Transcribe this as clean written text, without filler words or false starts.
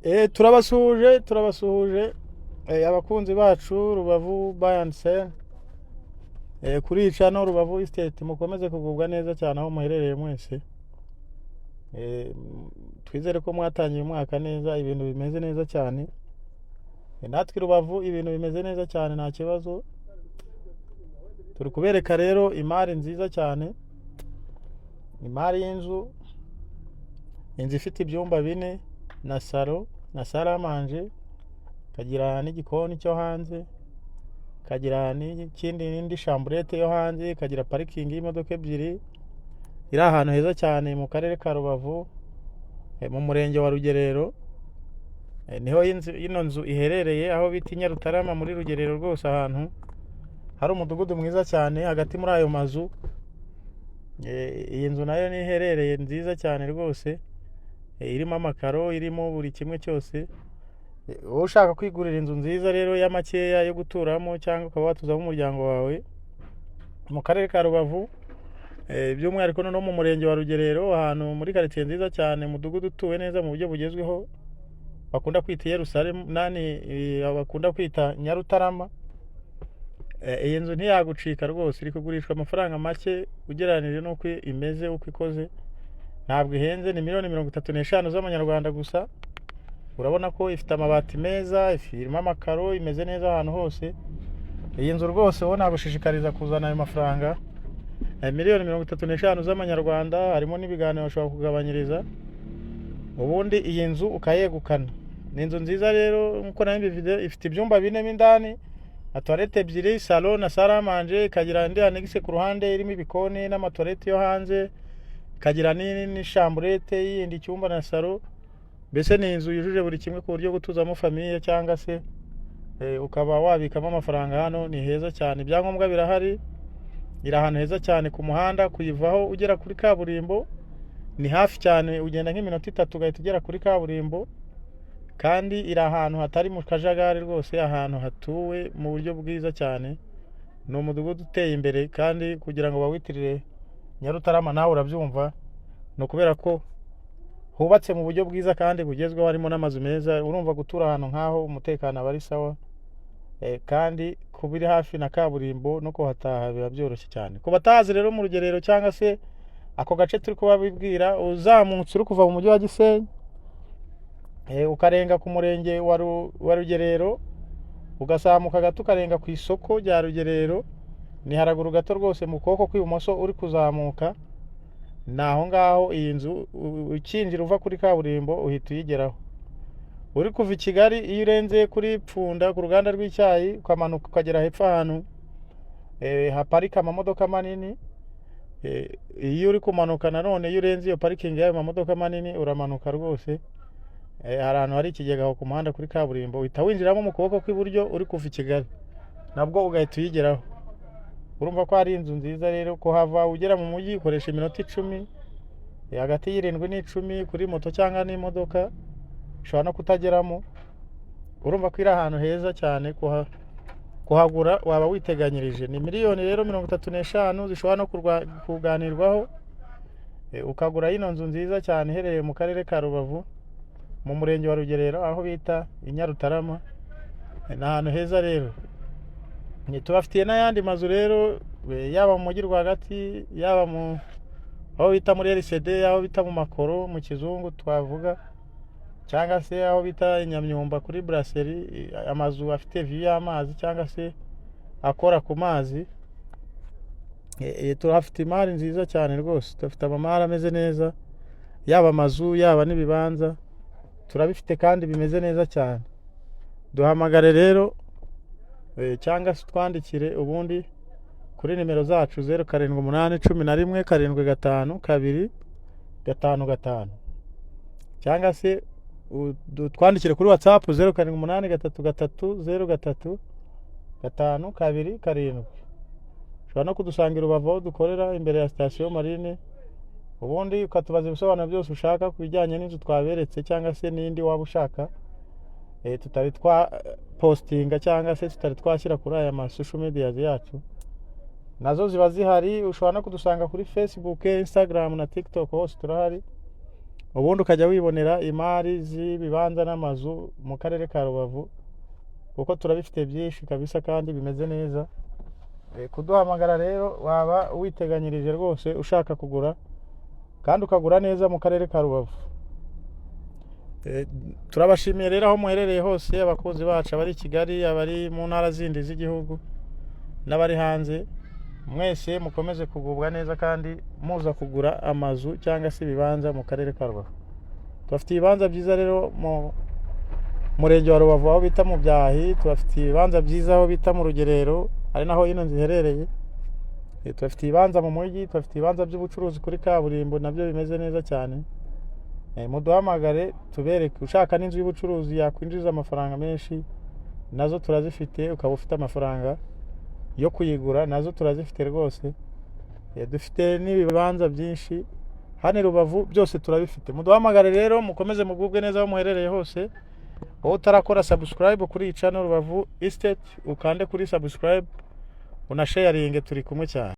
Turabasuhuje, turabasuhuje, abakunzi bacu Rubavu Buy and Sell kuri iyi channel Rubavu Estate. Mukomeze kugubwa neza cyane aho muherereye mwese. Twizere ko mwatangiye umwaka neza, ibintu bimeze neza cyane. Natwe i Rubavu ibintu bimeze neza cyane, nta kibazo. Turi kubereka rero imari nziza cyane, imari y'inzu, inzu ifite ibyumba bine na salon na salle à manger, ikagira n'igikoni cyo hanze, ikagira n'ikindi, n'indi chambrette yo hanze, ikagira parikingi y'imodoka ebyiri. Iri ahantu heza cyane mu karere ka Rubavu, mu murenge wa Rugerero. Niho ino nzu iherereye, aho bita i Nyarutarama muri Rugerero rwose, ahantu hari umudugudu mwiza cyane hagati muri ayo mazu. Iyi nzu nayo niho iherereye, nziza cyane rwose, irimo amakaro, irimo buri kimwe cyose. Wowe ushaka kwigurira inzu nziza rero ya makeya yo guturamo, cyangwa ukaba watuzamo umuryango wawe mu karere ka Rubavu, by'umwihariko no mu murenge wa Rugerero, ahantu muri karitsiye nziza cyane, umudugudu utuwe neza mu buryo bugezweho bakunda kwita Yerusalemu nani, bakunda kwita Nyarutarama. Iyi nzu ntiyagucika rwose, iri kugurishwa amafaranga make ugereranije n'uko imeze, uko ikoze. Ntabwo ihenze, ni miliyoni 35 z'amanyarwanda gusa. Urabona ko ifite amabati meza, irimo amakaro, imeze neza ahantu hose. Iyi nzu rwose wowe nagushishikariza kuzana ayo mafaranga, miliyoni 35 z'amanyarwanda, harimo n'ibiganiro bashobora kugabanyiriza, ubundi iyi nzu ukayegukana. Ni inzu nziza rero nk'uko nayo mbivuze, ifite ibyumba bine mo indani na toilette ebyiri, salon na salle à manger, ikagira indi annexe ku ruhande irimo ibikoni n'amatoilette yo hanze, ikagira n'ichambrette yindi, icyumba na salon. Mbese ni inzu yujuje buri kimwe ku buryo gutuzamo famille cyangwa se ukaba wabikamo amafaranga. Hano ni heza cyane, ibyangombwa birahari, iri ahantu heza cyane ku muhanda. Kuyivaho ugera kuri kaburimbo ni hafi cyane, ugenda nk'iminota 3 ugahita ugera kuri kaburimbo, kandi iri ahantu hatari mu kajagari rwose, ahantu hatuwe mu buryo bwiza cyane. Ni umudugudu uteye imbere, kandi kugira ngo bawitirire Nyarutarama nawe urabyumva, ni ukubera ko hubatse mu buryo bwiza kandi bugezweho, harimo n'amazu meza. Urumva gutura ahantu nk'aho umutekano aba ari sawa, kandi kuba iri hafi na kaburimbo no kuhataha biba byoroshye cyane. Ku batahazi rero mu Rugerero cyangwa se ako gace turi kubabibwira, uzamutse uri kuva mu mujyi wa Gisenyi, ukarenga ku murenge wa Rugerero, ugazamuka gato ukarenga ku isoko rya Rugerero, ni haraguru gato rwose mu kuboko kw'ibumoso uri kuzamuka, ni aho ngaho iyi nzu. Ukinjira uva kuri kaburimbo uhita uyigeraho. Uri kuva i Kigali, iyo urenze kuri Pfunda ku ruganda rw'icyayi, ukamanuka ukagera hepfo ahantu haparika amamodoka manini, iyo uri kumanuka nanone, iyo urenze iyo parikingi y'ayo mamodoka manini, uramanuka rwose, hari ahantu hari ikigega aho ku muhanda kuri kaburimbo, uhita winjiramo mu kuboko kw'iburyo uri kuva i Kigali, nabwo ugahita uyigeraho. Urumva ko ari inzu nziza rero. Kuhava ugera mu mujyi ukoresha iminota 10, hagati y'7 n'10 kuri moto cyangwa n'imodoka, ushobora no kutageramo. Urumva ko iri ahantu heza cyane, kuhagura waba witeganyirije. Ni miliyoni rero 35 zishobora no kuganirwaho, ukagura ino nzu nziza cyane iherereye mu karere ka Rubavu mu murenge wa Rugerero, aho bita i Nyarutarama. Ni ahantu heza rero. Tubafitiye n'ayandi mazu rero, yaba mu mujyi rwagati, yaba mu aho bita muri RCD, aho bita mu makoro mu kizungu twavuga, cyangwa se aho bita i Nyamyumba kuri brasserie, amazu afite view y'amazi cyangwa se akora ku mazi. Turahafite imari nziza cyane rwose, tuhafite amamari ameze neza, yaba amazu yaba n'ibibanza turabifite kandi bimeze neza cyane. Duhamagare rero, cyangwa se utwandikire ubundi kuri nimero zacu 0781175255, cyangwa se twandikire kuri WhatsApp 0783303527. Ushobora no kudusanga i Rubavu aho dukorera imbere ya sitasiyo Marine, ubundi ukatubaza ibisobanuro byose ushaka ku bijyanye n'inzu twaberetse cyangwa se n'indi waba ushaka tutari twa postinga cyangwa se tutari twashyira kuri aya ma social media yacu, nazo ziba zihari. Ushobora no kudusanga kuri Facebook, Instagram na TikTok, hose turahari. Ubundi ukajya wibonera imari z'ibibanza n'amazu mu karere ka Rubavu, kuko turabifite byinshi kabisa kandi bimeze neza. Kuduhamagara rero waba witeganyirije rwose, ushaka kugura kandi ukagura neza mu karere ka Rubavu. Turabashimiye rero aho muherereye hose, abakunzi bacu, abari i Kigali, abari mu ntara zindi z'igihugu n'abari hanze, mwese mukomeze kugubwa neza kandi muza kugura amazu cyangwa se ibibanza mu karere ka Rubavu. Tubafitiye ibibanza byiza rero mu murenge wa Rubavu aho bita mu Byahi, tubafitiye ibibanza byiza aho bita mu Rugerero, ari naho ino nzu iherereye. Tubafitiye ibibanza mu mujyi, tubafitiye ibibanza by'ubucuruzi kuri kaburimbo, nabyo bimeze neza cyane. Muduhamagare tubereke. Ushaka n'inzu y'ubucuruzi yakwinjiza amafaranga menshi, nazo turazifite. Ukaba ufite amafaranga yo kuyigura, nazo turazifite rwose. Dufite n'ibibanza byinshi hano i Rubavu, byose turabifite. Muduhamagare rero, mukomeze mugubwe neza aho muherereye hose. Wowe utarakora subscribe kuri iyi channel Rubavu Estate, ukande kuri subscribe, unasharinge. Turi kumwe cyane.